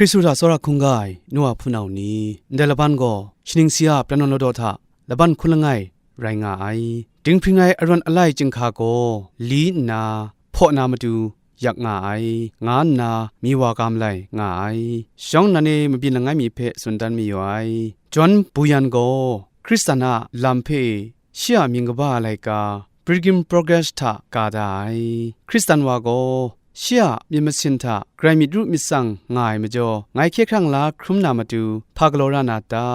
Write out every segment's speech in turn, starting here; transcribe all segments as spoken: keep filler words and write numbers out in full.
Hkristu hta tsawra hkungga ai nu wa hpunau ni, ndai laban gaw shaning si a pran nawn ladaw hta laban hkun langai rai nga ai. Dinghpring ai arawn alai chyinghka gaw li nna hpaw na matu yak nga ai, nga nna mi wa ga malai nga ai. Shawng nnan e mabyin langai mi hpe tsun dan mayu ai. John Bunyan gaw Hkristan a lam hpe shi a mying kaba a laika, Pilgrim Progress hta ka da ai. Hkristan wa gaw shi a myit masin hta grai myit ru myit tsang nga ai majaw, ngai hkye hkrang la hkrum na matu hpa galaw ra na ta?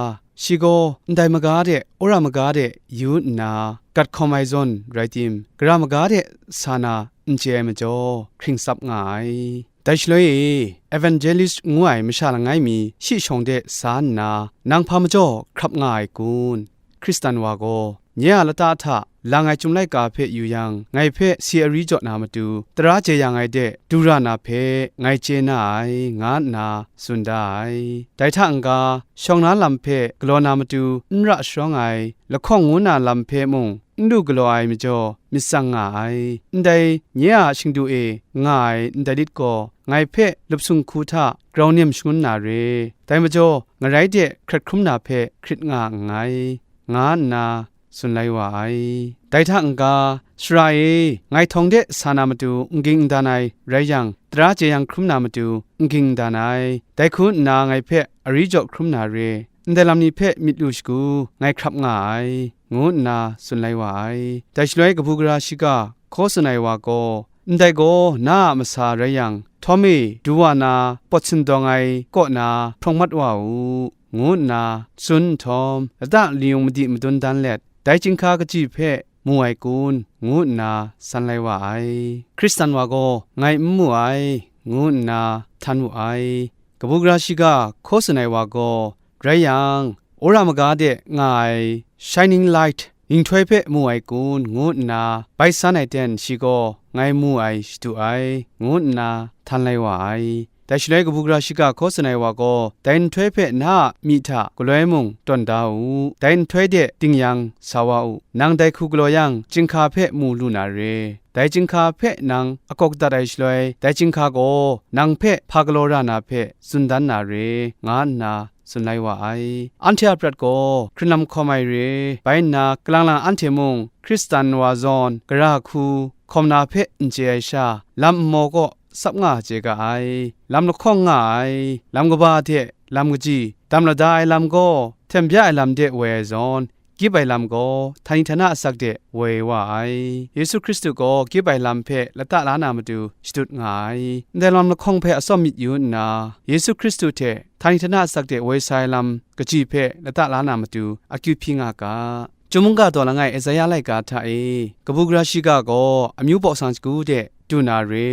Shi gaw ndai maga de, wora maga de yu nna gat hkawm ai zawn rai tim, gara maga de sa na n chye ai majaw, hkring tsap nga ai. Dai shaloi e, Evangelist ngu ai masha langai mi shi shawng de sa nna, nang hpa majaw hkrap nga ai kun? Hkristan wa gaw, nye a lata hta lang ai chyum laika hpe yu yang, ngai hpe si ari jaw na matu, tara jeyang ai de du ra na hpe ngai chye na ai, nga nna tsun da ai. Dai hta n-ga, shawng na lam hpe galaw na matu n ra sharawng ai, lahkawng ngu na lam hpe mung n lu galaw ai majaw myit tsang nga ai. Ndai nye a shingdu e nga ai ndai lit gaw, ngai hpe lup sung hku hta grau nem shangun na re. Dai majaw, ngarai de hkrat hkrum na hpe hkrit nga nngai, nga nna tsun lai wa ai. Dai hta n-ga, Sara e, ngai htawng de sa na matu n ging n dan ai rai yang, tara jeyang hkrum na matu n ging n dan ai. Dai hku nna ngai hpe ari jaw hkrum na re. Ndai lam ni hpe myit lu shagu, ngai hkrap nga ai, ngu nna tsun lai wa ai. Dai shaloi kabu gara shiga hkaw tsun ai wa gaw, ndai gaw na a masa rai yang, htawm e du wa na pawt sindawng ai kaw na hprawng mat wa u, ngu nna tsun nhtawm, lata layung madi madun dan let, dai chyinghka kaji hpe mu ai kun, ngu nna san lai wa ai. Hkristan wa gaw, ngai n mu ai, ngu nna htan wu ai. Kabu gara shiga hkaw tsun ai wa gaw, rai yang, wora maga de nga ai shining light ninghtoi hpe mu ai kun, ngu nna bai san ai ten, shi gaw ngai mu ai shadu ai, ngu nna htan lai wa ai. Dai shaloi kabu gara shiga hkaw tsun ai wa gaw, dai nhtoi hpe na a myi hta galoi mung tawn da u, dai nhtoi de ding yang sa wa u, nang dai hku galaw yang, chyinghka hpe mu lu na re. Dai chyinghka hpe nang akawk dat ai shaloi, dai chyinghka gaw nang hpe hpa galaw ra na hpe tsun dan na re, nga nna tsun lai wa ai. Anhte a prat gaw hkrunlam hkawm ai re, bai nna, kalang lang anhte mung Hkristan wa zawn gara hku hkawm na hpe n chye ai sha, lam nmaw kaw tsap nga chye ga ai. Lam lahkawng nga ai, lam kaba hte lam kaji, dam lada ai lam gaw, hten bya ai lam de woi ai zawn, gyip ai lam gaw, htani htana asak de woi wa ai. Yesu Hkristu gaw gyip ai lam hpe lata la na matu shadut nga ai. Ndai lam lahkawng hpe atsawm myit yu nna, Yesu Hkristu hte htani htana asak de woi sa ai lam kaji hpe lata la na matu akyu hpyi nga ga. Chyum mungga daw langai Esaia laika hta e, kabu gara shiga gaw amyu baw sang shagu de du na re.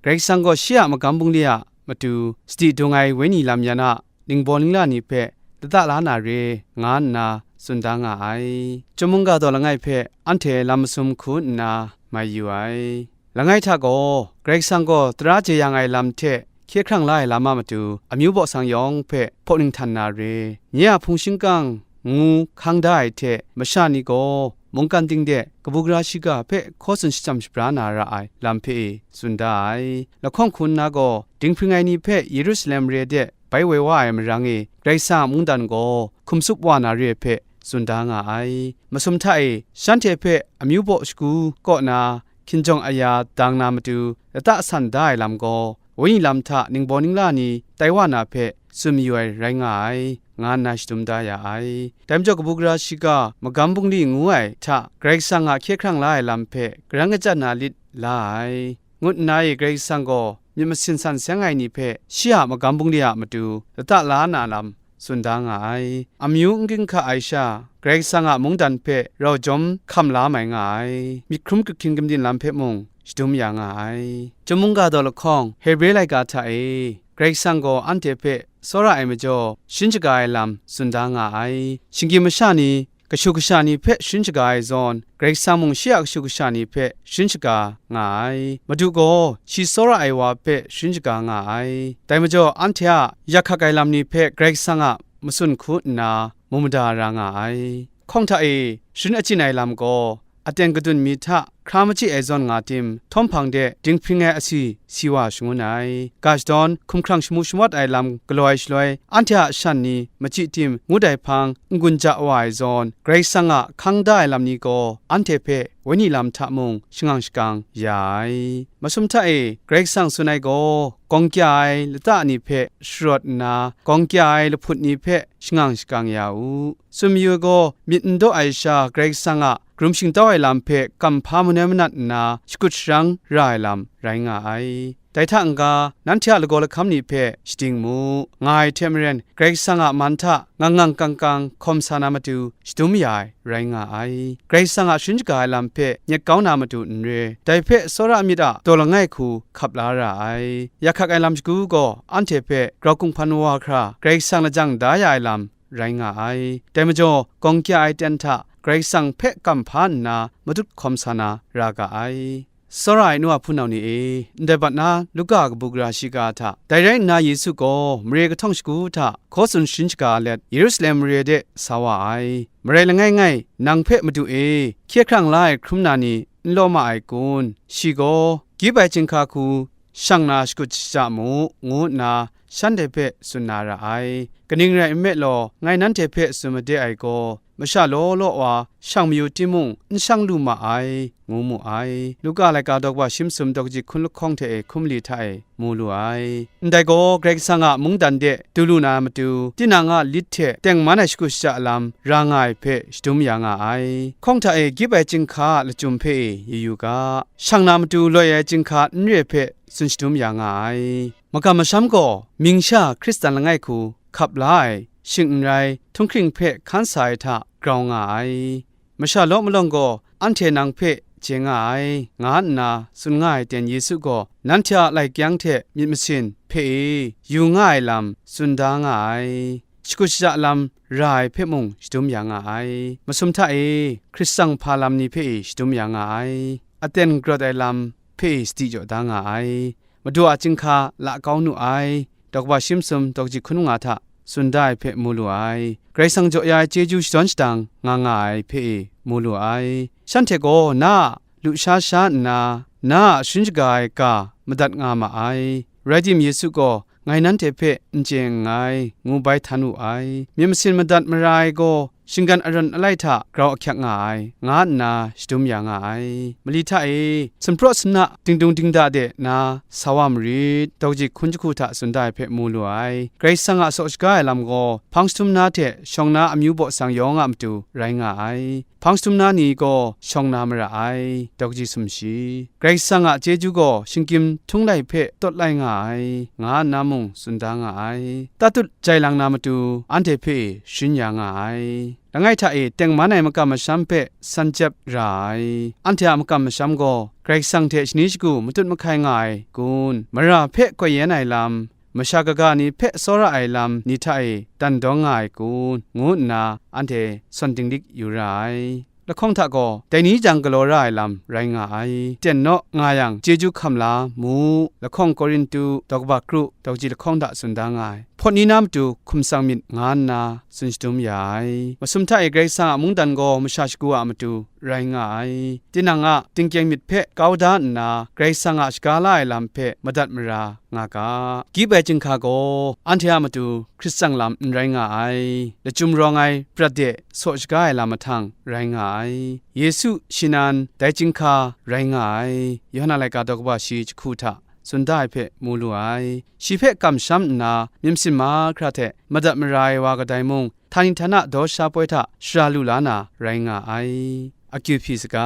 Karai Kasang gaw shi a magam bungli a matu sadi dung ai wenyi lam yan a ningbaw ningla ni hpe lata la na re, nga nna tsun da nga ai. Chyum mungga daw langai hpe anhte lam masum hku nna mai yu ai. Langai hta gaw, Karai Kasang gaw tara jeyang ai lam hte hkye hkrang la ai lam a matu amyu baw sang yawng hpe hpaw ninghtan na re. Nye a hpung shingkang ngu hkang da ai hte, masha ni gaw mungkan ting de kabu gara shiga hpe hkaw tsun shachyam shabra na ra ai lam hpe e tsun da ai. Lahkawng hku nna gaw, dinghpring ai ni hpe Yerusalem re de bai woi wa ai marang e, Karai Kasang a mungdan gaw hkum tsup wa na re hpe tsun da nga ai. Masum hta e, shanhte hpe amyu baw shagu kaw na hkinjawng aya dang na matu lata san da ai lam gaw, wenyi lam hta ningbaw ningla ni tai wa na hpe tsun mayu ai rai nga ai, nga nna shadum da ya ai. Dai majaw, kabu gara shiga magam bungli ngu ai hta Karai Kasang a hkye hkrang la ai lam hpe karang kachyan na lit la ai, ngut nna e Karai Kasang gaw myit masin san seng ai ni hpe shi a magam bungli a matu lata la na lam tsun da nga ai. Amyu n ginhka ai sha, Karai Kasang a mungdan hpe rau jawm hkam la mai nga ai. Myit hkrum kut hkyin gumdin lam hpe mung shadum ya nga ai. Chyum mungga daw lahkawng, Hebre laika hta e, Karai Kasang gaw anhte hpe tsawra ai majaw, sharin shaga ai lam tsun da nga ai. Shinggyim masha ni, kashu kasha ni hpe sharin shaga ai zawn, Karai Kasang mung shi a kashu kasha ni hpe sharin shaga nga ai. Madu gaw shi tsawra ai wa hpe sharin shaga nga ai. Dai majaw, anhte a yak hkak ai lam ni hpe Karai Kasang a matsun hku nna mu mada ra nga ai. Hkawng hta e sharin achyin ai lam gaw, aten kadun mi hta hkra machyi ai zawn nga tim, htawm hpang de dinghpring ai asi si wa shangun ai. Ga shadawn hkumhkrang shamu shamawt ai lam galaw ai shaloi, anhte a shan ni machyi tim ngut ai hpang n-gun ja wa ai zawn, Karai Kasang a hkang da ai lam ni gaw anhte hpe wenyi lam hta mung shangang shakang ya ai. Masum hta e Karai Kasang tsun ai gaw, gawng kya ai lata ni hpe sharawt nna, gawng kya ai lahput ni hpe shangang shakang ya u. Tsun mayu ai gaw, myit n daw ai sha Karai Kasang a karum shingtau ai lam hpe kamhpa manoi manat nna shakut sharang ra ai lam rai nga ai. Dai hta n-ga, nanhte a lagaw lahkam ni hpe shading mu, nga ai hte maren, Karai Kasang a man hta ngang ngang kang kang hkawm sa na matu shadum ya ai rai nga ai. Karai Kasang a sharin shaga ai lam hpe nyet kau na matu n re, dai hpe tsawra myit a daw langai hku hkap la ra ai. Ya hkak ai lam shagu gaw anhte hpe grau hkum hpan wa hkra Karai Kasang lajang da ya ai lam rai nga ai. Dai majaw, gawng kya ai ten hta Karai Kasang hpe kamhpa nna matut hkawm sa na ra ga ai. Tsawra ai nu a hpunau ni e, ndai bat na Luka kabu gara shiga hta, dai rai nna Yesu gaw mare kahtawng shagu hta hkaw tsun sharin shaga let Yerusalem mare de sa wa ai. Marai langai ngai, nang hpe Madu e, hkye hkrang la ai hkrum na ni n law ma ai kun? Shi gaw, gyip ai chyinghka hku shang na shakut shaja mu, ngu nna shanhte hpe tsun na ra ai. Kaning rai nme law, ngai nanhte hpe tsun made ai gaw, masha law law wa shang mayu timung, n shang lu ma ai, ngu mu ai. Luka laika daw kaba shi masum daw kaji hkun lahkawng hte e hkum li hta e mu lu ai. Ndai gaw, Karai Kasang a mungdan de du lu na matu, tinang a lit hte tengman ai shakut shaja lam ra nga ai hpe shadum ya nga ai. Hkawng hta e gyip ai chyinghka a lachyum hpe e yu yu ga. Shang na matu loi ai chyinghka n re hpe tsun shadum ya nga ai. Magam masham gaw, ming sha Hkristan langai hku hkap la ai, shing n rai, htunghkring hpe hkan sa ai hta grau nga ai. Masha law malawng gaw, anhte nang hpe chye nga ai, nga nna tsun nga ai ten Yesu gaw, nanhte a lai kyang hte myit masin hpe e yu nga ai lam tsun da nga ai. Shakut shaja lam ra ai hpe mung shadum ya nga ai. Masum hta e, Hkristan hpa lam ni hpe e shadum ya nga ai. Aten grawt ai lam hpe e sadi jaw da nga ai. Madu a chyinghka la kau nu ai, daw kaba shi masum daw kaji hkun nga hta tsun da ai hpe mu lu ai. Karai Kasang jaw ya ai chyeju shadawn shadang nga nga ai hpe e mu lu ai. Shanhte gaw na a lusha sha nna, na a sharin shaga ai ga madat nga ma ai. Rai tim, Yesu gaw, "Ngai nanhte hpe n chye nngai," ngu bai htan wu ai. Myit masin madat mara ai gaw, shinggan arawn alai hta grau ahkyak nga ai, nga nna shadum ya nga ai. Mali hta e, sumpraw sumna dingdung dingda de na sa wa marit, daw kaji hkun jahku hta tsun da ai hpe mu lu ai. Karai Kasang a saw shaga ai lam gaw, hpang jahtum na hte shawng na amyu baw sang yawng a matu rai nga ai. Hpang jahtum na ni gaw shawng na mara ai, daw kaji sumshi. Karai Kasang a chyeju gaw shinggyim htung lai hpe tawt lai nga ai, nga nna mung tsun da nga ai. Tatut jai lang na matu anhte hpe sharin ya nga ai. Langai hta e tengman ai makam masham hpe san jep ra ai. Anhte a makam masham gaw Karai Kasang hte shani shagu matut mahkai nga ai kun, mara hpe koi yen ai lam, masha kaga ni hpe tsawra ai lam ni hta e dan dawng nga ai kun, ngu nna anhte sawn dinglik yu ra ai. Lahkawng hta gaw, dai ni jang galaw ra ai lam rai nga ai. Ten naw nga yang, chyeju hkam la mu, lahkawng Korintu, daw kaba kru, daw kaji lahkawng hta tsun da nga ai. Hpawt ni na matu hkum tsang myit, nga nna tsun shadum ya ai. Masum hta e Karai Kasang a mungdan gaw masha shagu a matu rai nga ai. Tinang a tingkyeng myit hpe kau da nna, Karai Kasang a shaga la ai lam hpe madat mara nga ga. Gyip ai chyinghka gaw, anhte a matu Hkristan lam n rai nga ai, lachyum rawng ai prat de saw shaga ai lam mahtang rai nga ai. Yesu shi nan dai chyinghka rai nga ai, Yawhan a laika daw kaba shi jahku hta tsun da ai hpe mu lu ai. Shi hpe kamsham nna, myit masin mahkra hte madat mara ai wa kadai mung, htani htana daw sha poi hta shara lu la na rai nga ai. Akyu hpyi saga.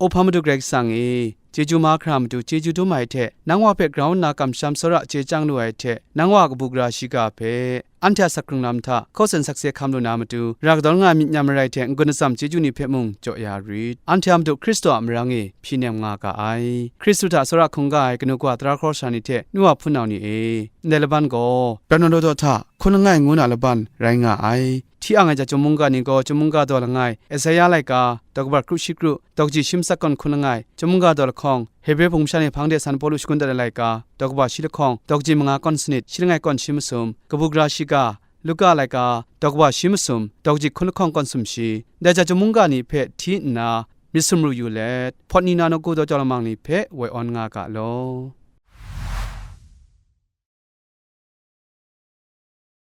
Awhpa Madu Karai Kasang e, chyeju mahkra matu chyeju dum ai hte, nang wa hpe grau nna kamsham tsawra chye chyang lu ai hte, nang wa kabu gara shiga hpe, anhte a sak hkrung lam hta hkaw tsun sakse hkam lu na matu, ra kadawn nga ai myit nyam marai hte n-gun atsam chyeju ni hpe mung jaw ya rit. Anhte a Madu Hkristu a marang e hpyi nem nga ga ai. Hkristu hta tsawra hkungga ai kanu kawa tara hkawra sara ni hte nu wa hpunau ni e, ndai laban gaw, Bernardo hta hkun langai ngu na laban rai nga ai. Hti ang ai chyawm mungga ni gaw, chyawm mungga daw langai, Esaia laika, daw kaba kru shi kru, daw kaji shi matsat kawn hkun langai, chyawm mungga daw lahkawng, Hebre bungmasha ni hpang de San Pawlu shagun dat ai laika, daw kaba shi lahkawng, daw kaji manga kawn sanit, shi langai kawn shi masum, kabu gara shiga, Luka laika, daw kaba shi masum, daw kaji hkun lahkawng kawn sumshi, ndai chyawm mungga ni hpe hti nna, myit sumru yu let, hpawt ni na nawku daw chyawm lamang ni hpe woi awn nga ga law.